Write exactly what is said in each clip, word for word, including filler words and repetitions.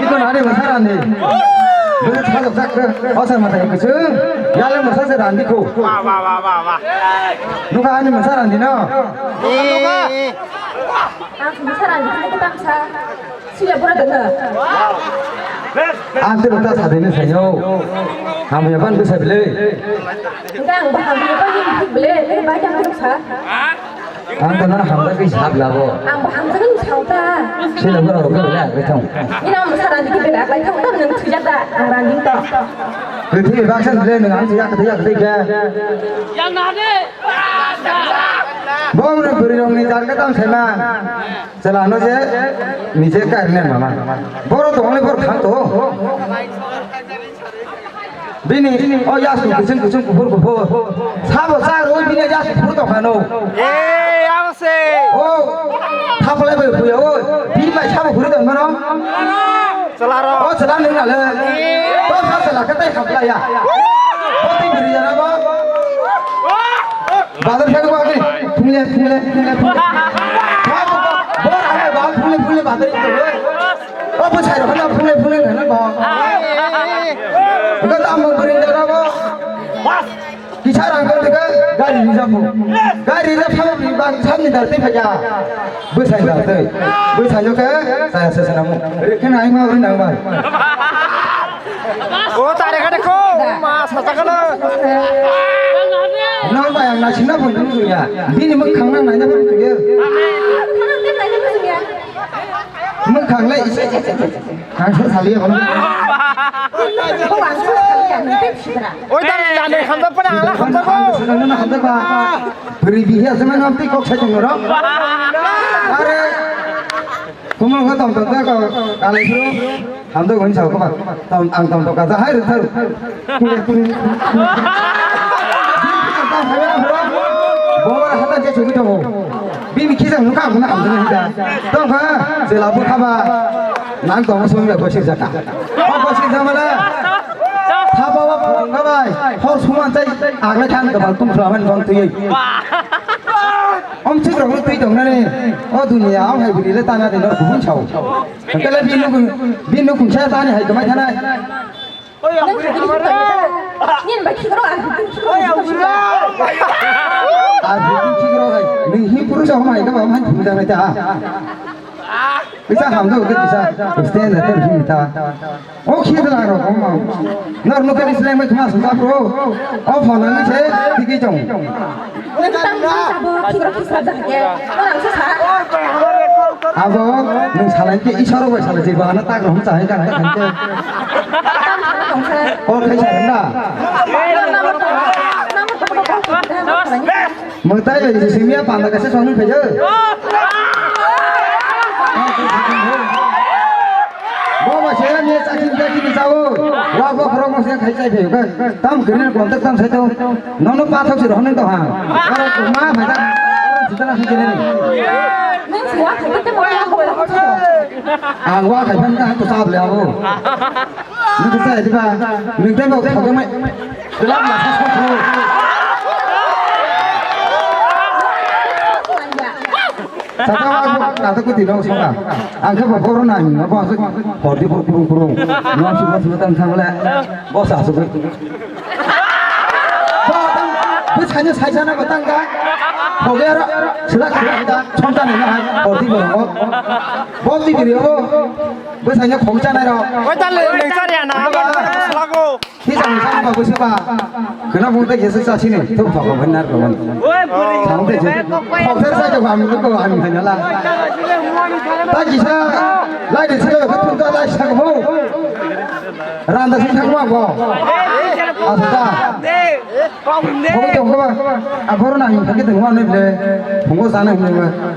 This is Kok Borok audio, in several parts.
Iko nani masa randi. Bwrwi thajak jak khe. O sir masa kusung. Yale masa se randi ko. Wah, wah, wah, wah, wah. Nuka ani masa randi no. Ang masa randi khe tamsa. Sila bura dana. Ang tiro ta sadene sayo. Hamya ban bisa bile. Enggak, ang baham bile, bile, bile, bile, bile, bile, bile, Ang tano hamjakgwi sap labo. Ang bo hamjakgwi sao ta. Sila borok rok khe belai agwi thang. Nini ang bwsa randi khe belai agwi thang. Tamo nwng thwijak da? Ang randi wng tong. Kwthwi baksa le nwng ang thwijak, thwijak, thwijak khe. Yang na de. Bo nwng bwrwi rokni jar khe tamo saima. Chwla no je nije kari nai mama. Borok tongmani borok thang to. Bini o yasni kuchung kuchung kuphur kuphur. Sabo cha rwi bini yasni phuru tongkha no. Eh, yang se. O, thaplai bai phuya o. Bini mai sabo phuru tongmano. Chwla ro. O chwla nung nale. To sa chwla khe tai khaplai ya. Bo twi bwrwi ya na bo. Bazar khe ko agi. Phungle, phungle, phungle, phungle. Bo, bo, bo, bo, bo, phungle, phungle, bazar khe. O bwsai rok no phungle phungle hwnwi bo. Wngkha tamo bwrwi jora bo. Kisa rang khe gari rijak bo. Gari rijak sabo bini bang samni dar twi phaikha. Bwsai dar twi. Bwsai no khe chaya se swnamo. Rekhe nai ma ori nang bai. O tare kha de ko. Ma sa sa kha na. Nang bai ang na sinna phun thung ya. Bini mwkhang nang nai na phun thung ya. Mwkhang le ise, ise, ise, ise. Ang sa saliya kono. Oi, tari lani hamjak pana, ala hamjak ko. Hamjak ba. Bwrwi bihi ase mano twi kok sai tongro. Are. Kumul ko tong tong ko kalai suru. Hamjak goni sao ko ba. Tong ang tong tong ka hai ru tharu. Bo hata je chugui tongo. Bini kisa nukha muna ang dini hita. Tongkha jela bukha ba. Nang tongo song ya gosir jaka. O gosir jamala. Thapa wa phung ga bai. Hor suman chai agle than ga bal tum flaman bang tui. Om chik rok tui tong nani. O dunia om hai bili le tana de no bun chao. Kala binu binu kun sa tani hai kamai thanai. Nini bai khikrok ang khikrok. Ang khikrok hai. Nini puru sa mai ka ba mai thum da mai ta. Bisa ham do ke bisa. Stand da ter him ta. O khidla ro ko ma. Nor no ke isle mai khma sa pro. O phone ni se tiki jong. Nwng tang nwng sabo khikrok khikrok jang khe. Nwng ang sa sa. Abo nwng salai khe isoro bai salai jeba ano tak rohom chahai ka hai khe. Tang sa tong sa. O khai sa na. Nwng namo tong. Namo tong tong tong. Mwtai bai simi ya panda kaisa song phai je. Bo ba se ni sa chin ta chin sa o. Wa bo khoro mo se khai chai phai ga. Tam kene kontak tam sai to. Nono pathak si rohon to ha. Oro to ma bhai ta. Sitana hi kene ni. Nang si wa khai te mo ya ko. Ang wa khai phan ta to sa le abo. Nang sa di ba. Nang te mo thok mai. Kelak ma sa ko. Saka wa ko kata ko tino saka. Ang ke bo boro na ni bo asuk hordi bor kurung kurung. No si bo si tang thang le. Bo sa asuk. Bo tang bo sanya sai sana bo tang ga. Ho ge ro sila kha da chonta ni na hordi bor bo. Bo ti biri bo. Bo sanya khong cha nai ro. Oi ta le le cha ya na ba sala ko. Khi chang chang ba busi ba. Khna bung te khesa cha sini. Thuk thok ba nar ko man. Oi, buri. Chang te je. Khok ser sa jo ba mi ko ba mi na la. Ta kisa. Lai de sila ko thuk ta lai sa ko. Ran da sing thang ba ko. Asa ta. Ko to ko ba. Aboro na mi thagi de wa ne ble. Bungo sa na mi.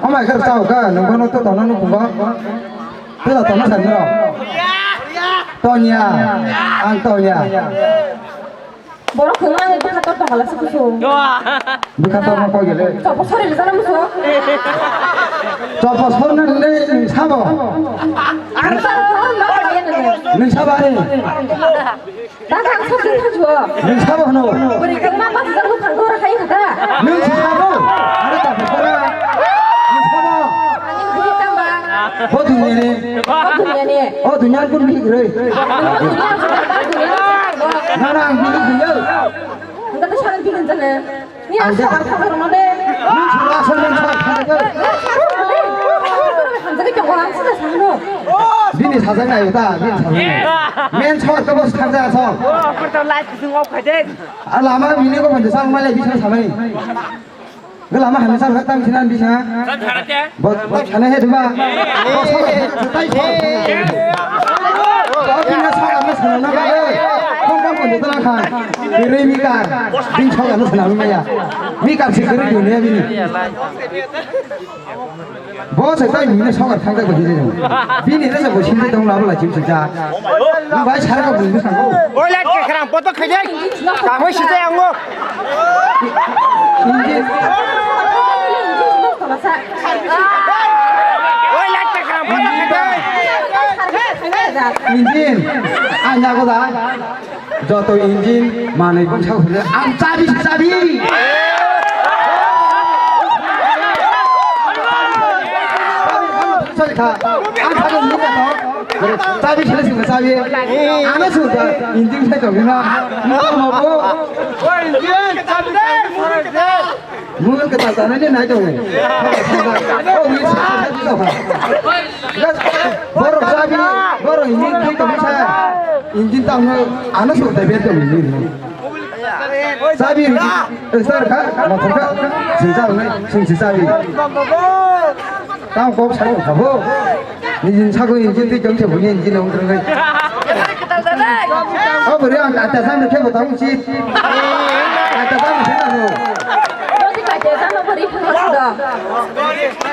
O mai kar sa ka. Nang ko no to to no ko ba. Tila tongna sa niro. Tonya. Ang tonya. Borok khwngma ang bwkha tor tongala se kusu. Bwkha tor ma koi gele. Chopo sori le jana musu. Chopo sorna le sabo. Ang sa ma koi gele. Ni sabari. Dagang sa jin thajuo. Nwng sabo hwno? Bwrwi kangma pathajak buphang dora khai kha da. Nwng si sabo? Aro ta buphara. Nwng sabo? Ani bwrwi tamba. Bo duniya ni. Dunia ni. Oh, dunia pun bihik roi. Dunia, dunia. Na, na, ang bihik dunia. Enggak tuh salah bikin sana. Ni Ang asa dia- apa kalau mana? Ni suruh asal yang salah, salah ke? Hanjani kya orang sih sana? Bini sajak na yuta, bini sajak na. Men sawat ke bos khanja asal. Oh, pertama live sing off kaje. Alama bini ko bende sang malai bisa samai. Gelama hamsa khatam sinan bisa. Bo bo sana he duma. Bo sala he tai so. Bo bina sala na sana na ba. Kong kong ko dala khan. Bere mi kar. Bin sala na sana ma ya. Mi kar si kere dunia bini. Bo se tai mi ne sala thang ta ko hije. Bini re se bo sin de dong la ba la chim se ja. Bai sar ko bung sango. Oi light ke khrang poto khaje. Ka hoi si te ango. Injin. Oi, light ta kha, photo khaide. Injin. Ang jago da. Joto injin manwi bung sa hule. Ang chabi, chabi. Sorry kha. Ang kha ni ka to. Chabi sila sila chabi. Ano sudah injin saya kau kena. Mau mau. Mungkin kita sana ni naik tu. Oh, ini sila sila tu. Borok chabi, borok injin tu bisa. Injin tahu ano sudah biar tu injin. Sabi, eh, sar kha, motor kha, sing sa nai, sing si sabi. Tang kok sa kha bo. Ni jin sa ko ni jin ti jong se bu ni jin ong kha. O bari ang kata sa ni khe bo tang si. Kata sa ni khe bo. Roti kate sa no bari kha sa da.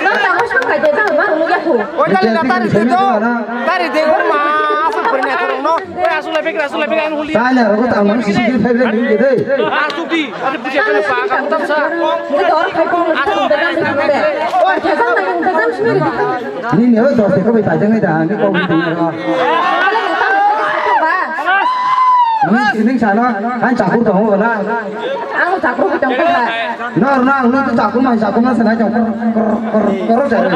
Na ta mo sa kate sa ma ru ya ko. Oi, dale na tari de do. Tari de ma sa bari na ko no. Oi, asu le bek, asu le bek ang huli. Tanya rogo tang mani sisi kiri fai bile nini kiri. Asu di, ade buje kene pa, kamu tam sa. Nini o dos teko bai paijak nai da, ni kok ni tanya ro. Nini sining sana, kan cakur tong ho na. Ang cakur ko tong ko ha. Nor na, ang tu cakur mai cakur na sana cakur kor kor kor jai.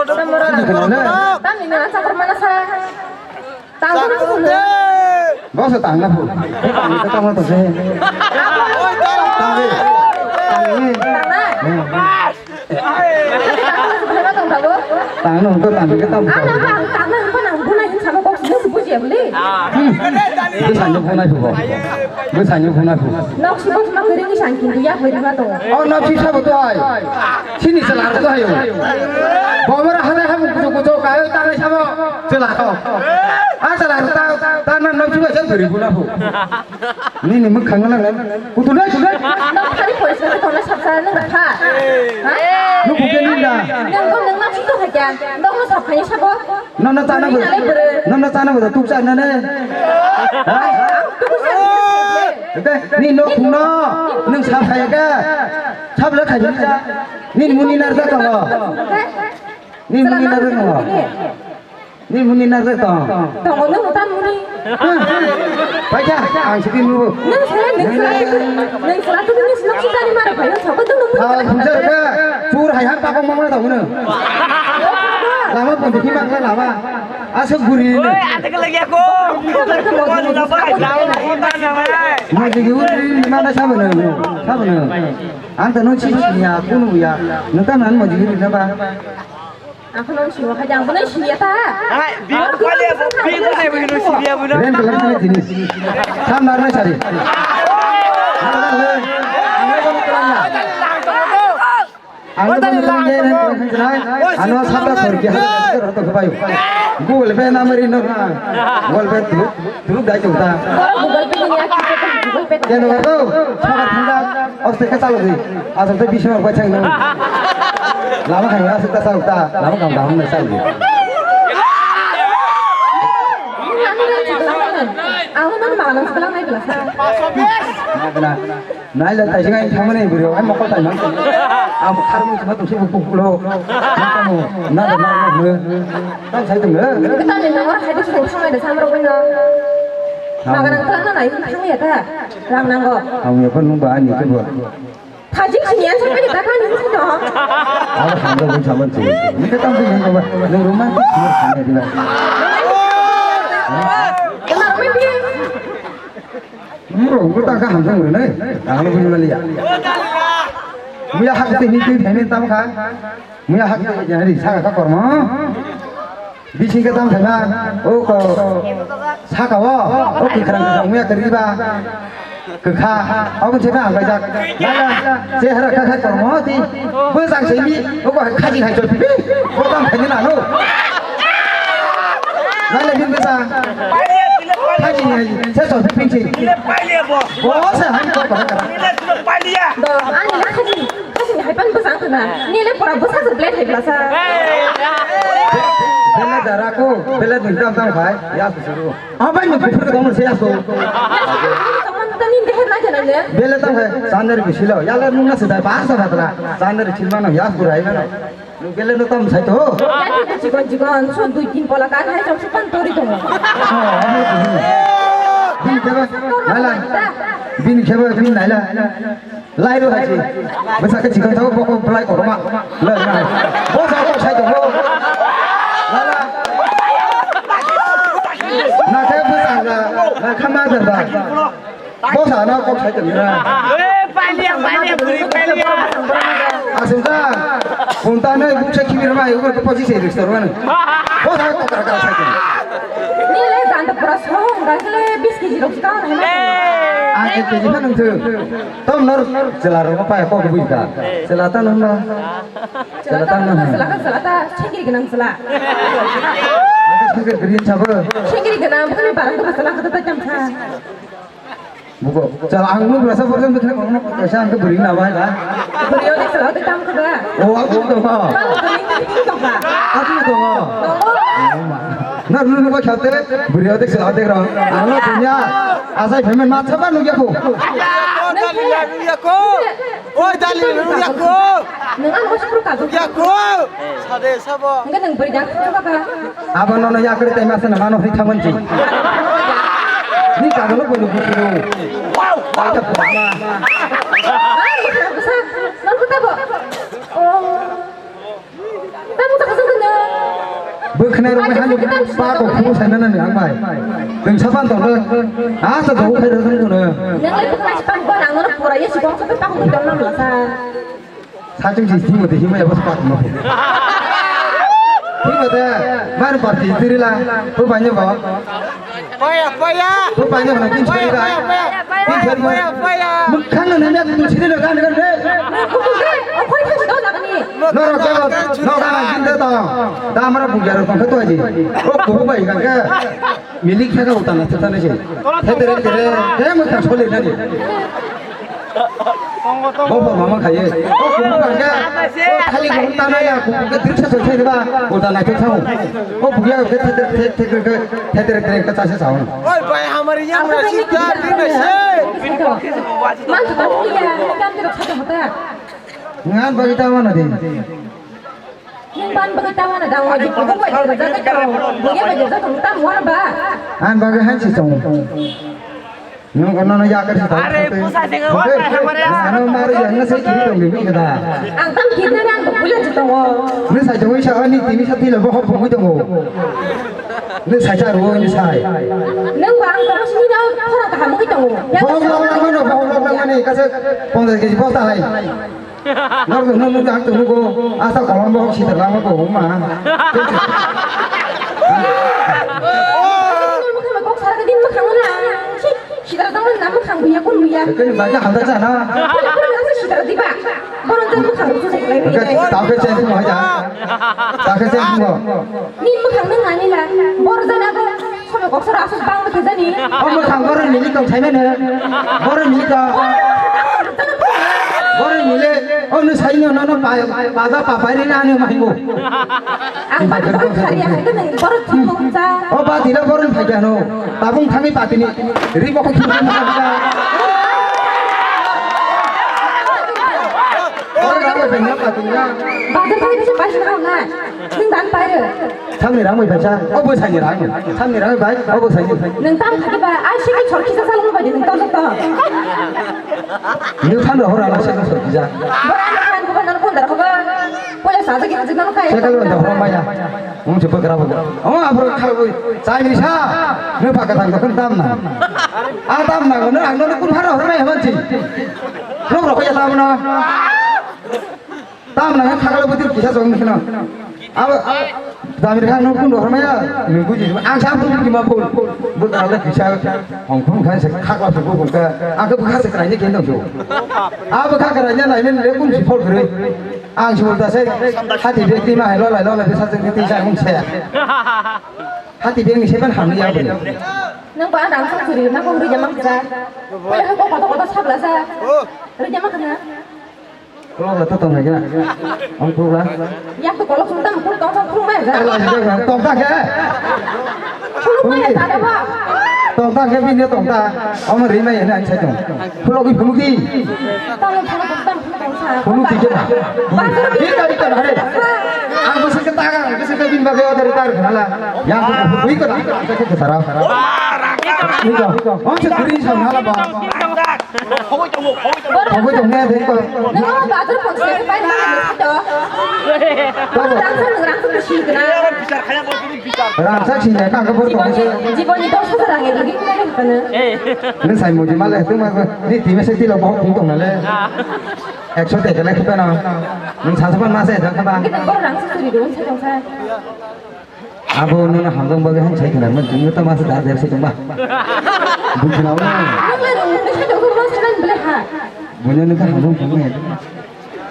Samoro na. Tam ni na cakur mana sa. Tangna phu. Boso tangna phu. Tangna to se. Tangna. Tangna. Tangna to tangna ke tam. Ana ha tangna ko na ko na hin sama box ni buji bli. Bisa nyo ko na phu. Bisa nyo ko na phu. Nok si box ma kering ni sangkin ya hoi ma to. Oh, nok si sa bo to ai. Sini sela to ayo. Bomar hana ha kujo kujo kayo tangna sama. Sela to. Ah, sala ta ta na no chuba sa gari buna phu. Ni ni muk khang na na. Kutu na kutu. No khari poisa ko na sabsa na rakha. Ha? No kuke ni na. Nang ko nang na chito ha kya? Nang no sab khai sabo. No no ta na bo. No no ta na bo tu cha na ne. Ha? Ebe ni no kuno. Nang sab khai ka. Sab le khai ka. Ni muni nar ta ko. Ni muni nar ta ko. Ni muni na je tong. Tongo nung utan muni. Paikha, ang siki nubo. Nung sila, nung sila, nung sila tu nung sila tu tani mara payo sabo tu nung muni. Ah, bujak ka. Pur hai har takong mama tong muni. Lama pun dikhi mang lama. Asuk guri ni. Oi, ada ke lagi aku. Mau jadi guri ni mana siapa ni? Siapa ni? Anta nung sih ya, aku nunggu ya. Nung kan mana mau jadi apa? Ang kheno sini hai jang bwnai sini ya ta. Hai, bi ko le, bi ko le, bi ko sini ya, bi no. Ren kelar sini sini. Sam nar na sari. Ang to bang ren kelar sini. Ano sabda sorgi ha to bayu. Google Pay number ino na. Google Pay tu. Duduk dai chungta. Google Pay ni ya, Google Pay. Keno ba to, sokar thangda, oste ka chalo di. Asal te bising bai chang nang. Lama khang asal ta chalo ta, lama kam dam na chalo di. Ang man malam sekolah mai belasa. Nai la tai singai thangmani bro, ai mokol tai mang. Am kharmu chuma tu se bu kulo. Na kamu, na na na. Tang sai tong le. Kita ni nang ora hai tu sing samai de samro bino. Maga nang tang nai thang ya ta. Rang nang go. Ang ya pun ba ni tu ba. Hajik sini yang sampai di belakang ini sih dong. Abo hamdo bui saman sih. Ini kan tampil yang coba. Yang rumah tuh sih sini di belakang. Kenapa ini? Muro, muro tak kaham sang muro nih. Kaham bui mali ya. Muya hak sih ini tuh ini tam kan. Muya hak sih jadi sangat tak kormo. Bising khe tamo khaima, o ko saka o, o kwkhrang kwkhrang muya kwrwi ba kwkha, abo se na hamlaijak. Nala, chehara kha kha kormo ti, bwsang se mi, o ko khaji hai chot pi, bo tamo khaini nanu. Nala bin bwsang, khaji hai, se chot pi si. Bo se hai ko ko. Do, ani le khaji. Kasini hai pan bwsa wngkha na? Nile pura bwsa se blade hai blasa. Bele dara ko, bele ni dam dam khai, ya su su. Abai ni kuphur ko mo se ya su. Tongman ta nin deher na jana le. Bele tam khai, sander bi silo. Ya le nung na se dai ba sa ba la. Sander chil ma no ya su rai na. Bele no tam sai to. Ya ni chikon chikon, so dui tin pola kan hai jam su pan tori tong. Bini kheba, nala. Bini kheba, bini nala. Lai rw hai se. Bwsa khe chikon thago, bo kok belai kotorma. Lai rw hai. Bo sa kok sai tongo. Lala. Na khe bwsa ga, na kha ma da da. Bo sa na kok sai tongo na. Eh, pailia, pailia, buri pailia. Asung ta. Punta na ibu sa kimi rw hai, ibu pochi se restaurant. Bo sa kok kar kar sai tongo. Ni le jan ta pura song, jan le bis kg rok ka hai ma. Ang ek kg pha nang thu. Tom nor chela rok pa ko bui ka. Chela ta nang na. Chela ta nang. Chela ta, chela ta, chengri ganang chela. Ang chengri green chabo. Chengri ganang, bukan barang ko masalah kata ta jam sa. Buko, chela ang nu berasa berasa betul kono kaisa ang ke beri na bai la. Beri ode chela ta tam ko ba. Oh, aku to ba. Kamu beri ta tam ko ba. Aku to ba. Oh. Na nu nu ba khate beri ode chela ta ro. Ano dunia asai payment ma chaba nu ya ko. Nang ya ko. Oi, dali, ya ko. Nang ano sukru ka. Ya ko. Sade sabo. Enggak nang beri dak chaba ba. Abo nono yakri tai masa na mano hri thaman ji. Ni ka galo bolu bolu. Wow, wow. Ai, bwsa, nang kota bo. Oh. Tamo ta kasang na. Bwkhwnai rok hai ba ko khu sai na ni ang bai. Teng saban to. Asa do khai rok na. Nang le bwkhwnai saban ba nang no pura ye sibong sa ta ko dong na masa. Sachung si simo de himaya bas pat mo. Himo de mar parti tirila. Bu banyo ba. Paya, paya. Bu banyo na kin chari ba. Paya, paya, paya. Kin chari ba. Paya, paya. Mukhang na na tu chiri lo gan gan re. Okhoi thang do lagni. No ro ka, no ka na jin de ta. Da amra bu garo kon to ji. O ko bai gan ka. Milik thaka utana thata ne se. Thetere tere, he mo thang sole nani. Bo bo mama khaye. O kubu kangka. O khali kubu tana ya, kubu ke dirsa soi thai ba. Utana ke thau. O buya ke thetere thetere thetere thetere ka chase sao. Oi bhai, hamari yang na sita din na se. Man to kan kiya, kan to khata hota. Ngan bagi tawa na din. Nang ban bagwi tamo na dang wajib ko ko wajib ko jaka ko. Buya wajib jaka ko tam wara ba. An bagwi han si song. Nang ko nono ya ka sa. Are pusa se ga wara hamare. Ano maro ya na sai ki to mi ka da. Ang tam ki na nang ko pula jito wo. Ni sa jong sa ani ti mi sa ti lo bo ho bo mi to wo. Ni sa cha ro ni sai. Nang ba ang ko sini na thora ka ha mo ki to wo. Bo ho lo na mano bo ho lo na mani ka se pon de ki bo ta hai. Nor nor nor nor nor asa kolom bo sita lama ko ma. Kok sara din ma khang na. Sita dang na ma khang buya kun buya. Kini baja handa jana. Sita diba. Boron jang ma khang su sai lai. Tape chen mo ja. Tape chen mo. Ni ma khang na ni la. Bor jana ko. Sono kok sara asuk bang ma khejani. O mwkhang borok mili tong saimano. Borok mili tong. Borok mili. O no saino nono pa pa pa pa ri na ani mahingo. Ang pa pa khari hai ka nang borok thimo cha. O ba dira borok phai jano. Tabung thangwi patini. Ri bokol thangwi. Borok rabo bengna patini. Bazar thangwi bisa paisa na. Nang dan paire Samni rang bai paisa, o bwsai ni rang. Samni rang bai, o bwsai ni. Nwng tam khadi ba, ai sikil sor kisa salong bai nwng tam to. Nwng tam rohor ala sikil sor kisa. Bora nwng kan ko nan kon dar ko ba. Poya sa jagi jagi nang kai. Sekal bai da horo maya. Nwng se bwkra bo. O abro khar bai. Chai ni sa. Nwng paka thang ko tam na. A tam na ko nwng ang no kun haro horo mai haman chi. Nwng rohor ya tam na. Tamna khe khakalo bwtwi kisa chong kheno. Abo, abo, damir kha nung kun rohor maya, nung buji. Ang sa bwtwi kima phone. Bwkha le kisa hongkhong kha se khakla se bwkha. Ang khe bwkha se krai ne kendo so. Abo kha krai ne nai ne le kun si phol kre. Ang si ulta se hati bek ti ma hai lo lai lo lai sa jeng ti sa mung se. Hati bek ni se ban ham ya bwrwi. Nung ba rang sa churi na ko ri jama kha. Pele ko koto koto sabla sa. Ri jama kha na. Khulok la to tong nai kena. Ang khulok la. Yak to kolok sung tam khulok tong sang khulok mai ja. Tong ta khe. Khulok mai ja da ba. Tong ta khe bini tong ta. Omo ri mai na sai tong. Khulok i phunuk di. Tong khulok tong tong sa. Phunuk di khe. Bang khulok di. Ita ita hare. Ang bwswk khe ta ang bwswk khe bini bagwi order tar khala. Yang khulok i khe ta. Khe ta ra. Ita. Ang se kuri sa hala ba. Khogwi tongmani thengkho. Nang bazar pon se pai ma ni to. Rang sa nang rang sa si na. Rang sa si na ka ka bor tong se. Jibon ni dos hajar rang ni lagi ko kana. Nang sai mo di male tu ma ni ti me se ti lo bo khung tong na le. Ekso te kele khita na. Nang sa sa ma se da ka ba. Kita ko rang sa si do sa sa. Abo nono hamjak bagwi han sai khna, man chwngno tamo aswk da der se tongma. Buji na wala. Nang le rung ni sai tong ma sanan ble ha. Bunya nang hamjak tongma ya.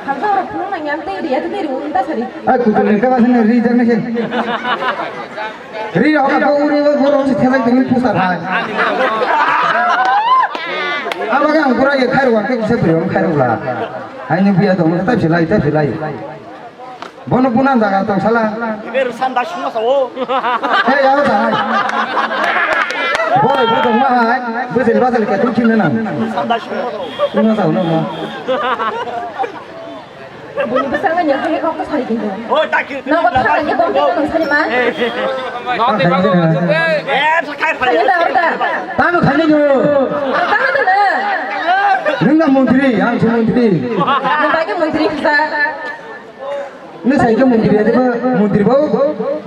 Hamjak rok phunuk nang yang tei ri, ya tei ri, unta sari. Ai kutul ni kaba sene ri jak nang se. Ri rok ko uri ko boro se thajak tongni pusar hai. Abo ga ang pura ye khairu wa ke se bri ang khairu la. Ai ni biya tong ta philai ta philai. Bono bunan jaga tong sala. Ibe rusan da sungma sao. He ya ta. Boi bo tong ma hai. Bujil bajil ke tu chin na. Rusan da sungma sao. Sungma sao no ma. Buni bwskango nyakhe kok to sari kintu. Oh, ta ki. Nogo thangani bomti nang sari ma. Eh, sa khai phai. Khani da orda. Tamo khani no. Ang tamo da na. Nung na montri, ang si montri. Nung bai ke montri sa. Nung sai ke montri, ade ba montri ba.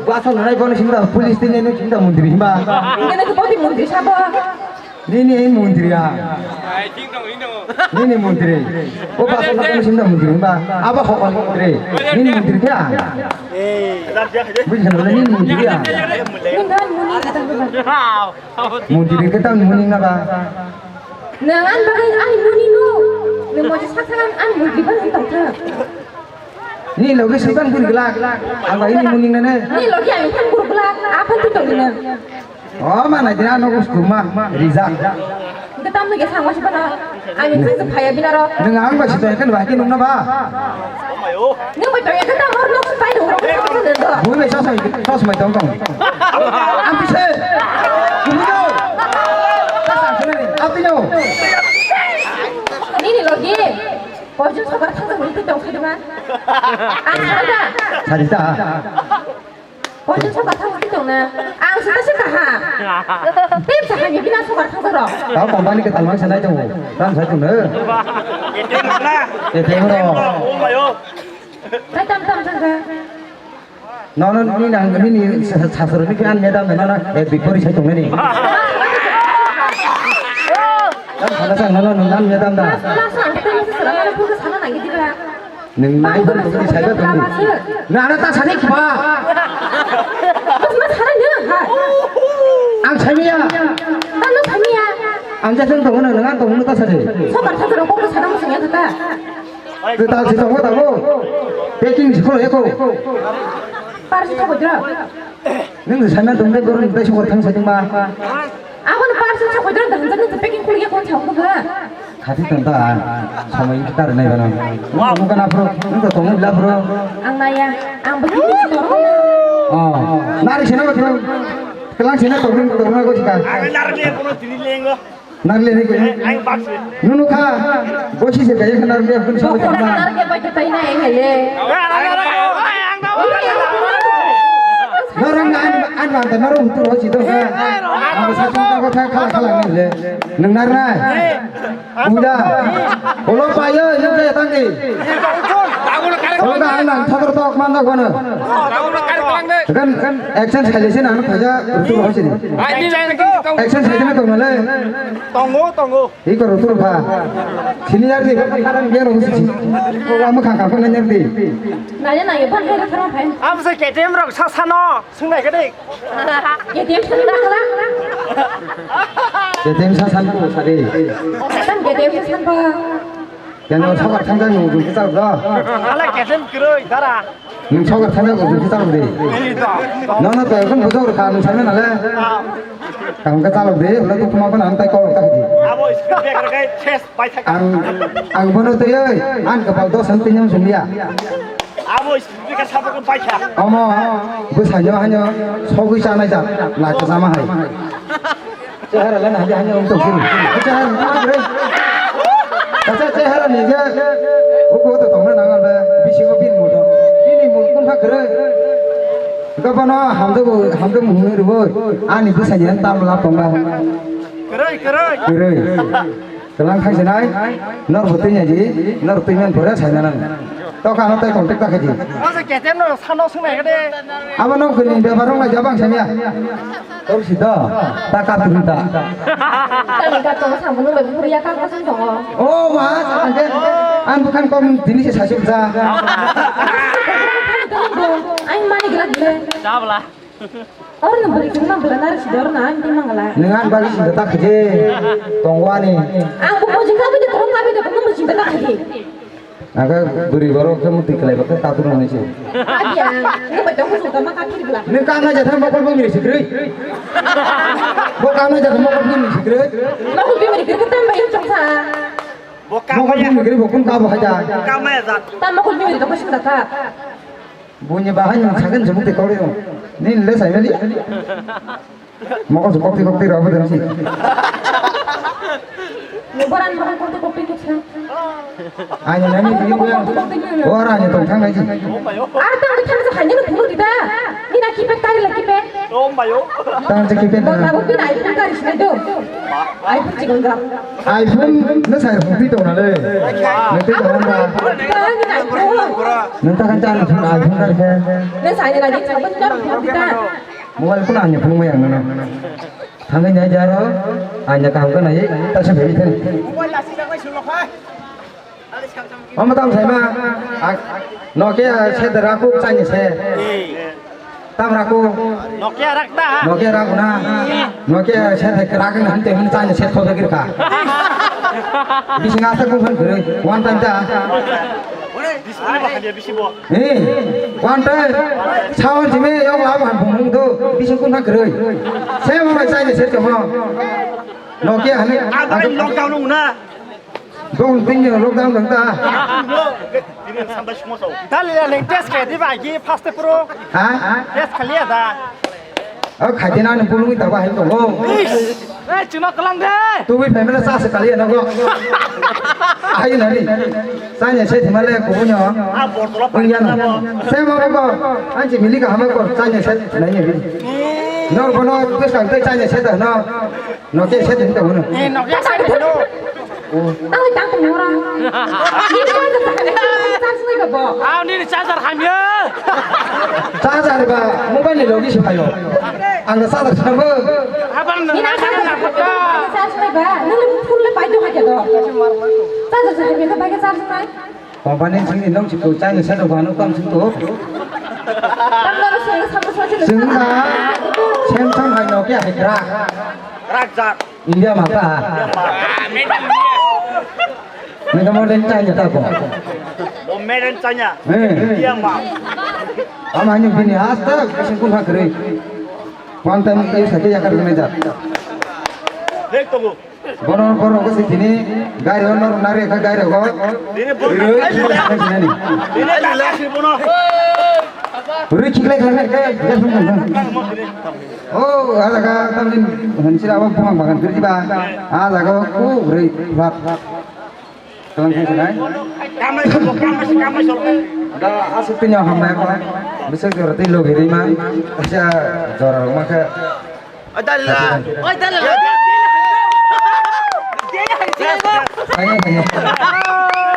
Basa nanai ba nung sinda police tini nung sinda montri ba. Ingke nung boti montri sabo. Nini montri ya. Nini montri. O basa na nung sinda montri ba. Aba hokon montri. Nini montri kya? Buji na nini montri ya. Nung kan muni kata ba. Montri kata muni na ba. Nang an bagwi ani muni no. Nung mo sa sa an montri ba nung tong tha. Ni logi sipan pun gelak. Ang ini muning nene. Ni logi ang kan kur gelak. Apa tu tong dina? Oh, mana dia no us kuma rijak. Kita mungkin sama siapa na? Ang itu supaya bina ro. Neng ang ba situ kan ba ki nung na ba. Nung ba ya kita hor nok supaya dong. Bui bai sos mai sos mai tong tong. Ang pise. Bui do. Apa yo? Ni ni logi. Koichwng sokar thangsa hwnwi tong khaidima? Ang sana da. Sadi ta. Koichwng sokar thangsa tong na. Ang sana se kaha. Tep sa hani bina sokar thangsa ro. Tao company ke talmang sanai tong. Tam sai tong ne. Ete mo. Ete mo. Sai tam tam thangsa. Nono nini ang nini sasro ni kan medam na na e bipori sai tongni. Kan sana sang nono nang medam da. Sana sang kita mesti sana mana pun sana lagi tidak. Neng nai pun tongni sai ba tongni. Na na ta sani kiba. Mas mas sana ni ha. Ang sani ya. Tano sani ya. Ang jaseng tongno nang tongno ta sani. Sokar sokar kok sana mesti ya kita. Kwtal se tongo tabuk. Packing se khulai eko. Par se thokoi dra. Nung se sana tong dai borok dai sokor thang sa tongma. Abon par se thokoi dra, dang jani packing khulai eko thang ko ba. Khati tong ta. Samai ki tar nai bana. Nung kana pro, nung to tong bila pro. Ang naya, ang bagi ni tor. Oh, nari sena ba pro. Kelang sena tor tor na ko sika. Ang nari le kono dili lengo. Narle ni koi. Nunu kha. Bosi se kaya kha narle kun sa. Narle bai ta tai na eng le. Ang tei norok hutur hoi si tong kha. Ang sa chung tong kha khala khala nang le. Nang nar nai. Uda. Olo payo yung kaya tangki. Olo ka ang nang thator tok man tok kono. Kan action sai le sin ang khaja hutur hoi si ni. Action sai le tong le. Tongo, tongo. Iko hutur kha. Sini yar di. Kan biar hutur si. Olo ang khang khang nang yar di. Nanya nanya pan hai thara phai. Am sa K T M rok sa sano. Swngnai khe de. K T M swngnai khala. K T M sa san ko sari. San K T M sa san ba. Yang no sabar thang jang nung jung kita do. Ala K T M kroi dara. Nung sabar thang jang nung jung kita de. Ini do. No no to kon bujor kha nung sana nale. Kang ka chalok de, ulo to kuma ko nan tai ko ta di. Abo speed breaker kai chest bai thaka. Ang ang bono tei oi, an kapal dos an tinyam sumya. Abo speed breaker sabo ko bai kha. Omo, bwsai no hanyo, sogwi chanai ja, lai to sama hai. Chehara le na hanyo, hanyo, um to kiri. Chehara na kiri. Kacha chehara ni je, uko to tongna nang anda, bisi ko bin mo to. Bini mo kun ha kiri. Gabana hamdo hamdo mungni rwoi ani bwsani tam la tonga. Kwrwi, kwrwi. Kwrwi. Kelang khai sinai, nor bwtwi nai di, nor twi man pore sai nang. To kano tai contact ta khaji. Asa ketem no sano sungnai kade. Abo no kuni bebaro ngai jabang samya. Tor sida, ta ka tun ta. Tani ka tong samung no bebaro ya ka ka sung tongo. Oh, wa, sa angke. An bukan kom dini se sasuk ja. Ang mani gelak gila. Chabla. Or no beri kuma bela nari sidor na ang timang gala. Nang an bagi sinda tak je. Tongwani. Ang bu pojing kabe de tong kabe de kuma sinda tak je. Aga beri baro ke muti kelai bakal katu nang ni se. Aja, ini betul suka maka kiri gila. Ni kana jatha mokol bumi sikri. Bo kana jatha mokol bumi sikri. Mokol bumi sikri tambah yang coksa. Bo kama ya. Mokol bumi sikri bokun kabo haja. Kama ya zat. Tam mokol bumi sikri kosing kata. Buini bahai nung sakhen se mukti kori nung. Nini le sai meli. Mokol se kokti kokti rabo dengsi. Boran boran kokti kokti kokti. Ani nani bini buya. Ora ani tong thang nai ji. Ar tang de thang sa hanya nung phuru dida. Nina kipek tari la kipek. Tang se kipek. Bang na. Rabo pina iPhone kari sinai do. iPhone chikon gam. iPhone no sai phone twi tong na le. Nang twi tong na. Tang ni iPhone. Nang ta kan chan phone iPhone kar khe. Nang sai ni lagi sabun kar phone kita. Mobile phone ani phone mai ang na. Thangwi nai jaro, ani kaham ka nai, ta se phai thang. Omo tam sai ma, Nokia se de raku chani se. Tam raku. Nokia rak ta. Nokia rak na. Nokia se de rak na hante hun chani se tho de ka. Bising asa kung phan gure, one time ta. Display ba khali bisi bo. Eh, one time. Sound jime yok la ban bung do, bising kung phan gure. Se mo mai chani se mo. Nokia hani. Ada lockdown na. Dong pin ni lockdown dong ta. Ini sampai semua tahu. Dal ya leng test ke di bagi first pro. Ha? Test kali ada. O khatina ni pulung ta ba hai to go. Eh, chuma kalang de. Tu bi family sa se kali na go. Ai na ni. Sa nya se thima le ko nyo. A bor tola pa. Pun ya na. Se mo ko. An ji mili ka hama ko sa nya se na ni. No bono tu sa te sa nya se da no. Nokia set hin tong no. Eh, Nokia set hin no. Tang tang tong ora. Ni charger ta kane charge nai ba bo. Aw, nini charger hamya. Charger ba mobile ni logi se phayo. Ang charger sabo. Haban ni na charger na photo. Charge nai ba. Nini phone le pai to ha ke do. Charger sa ke ba ke charge nai. Company sini nong si ko chai ni sa do ba no kam sing to. Tam na so sa so. Sing ba. Samsung hai Nokia hai kra. Rak jar. India mata. Nang modern China ta ko. Oh, made in China. Eh. India ma. Ama ni bini hasta singkung ha kre. One time ke sate yakar kene ja. Dek to bo. Bono bono ko sikini gari honor nare ka gari ko. Dine bo. Iro. Dine lasi bono. Rui khiklai khlai khe. Oh, ada ka tamni hansira abo bumang bagan kiri ba. Ada ka ku rui rat. Da aswk tini hamnai ko. Bisik jora tei logi rima. Kaisa jora rok ma khe. Ayo, ayo.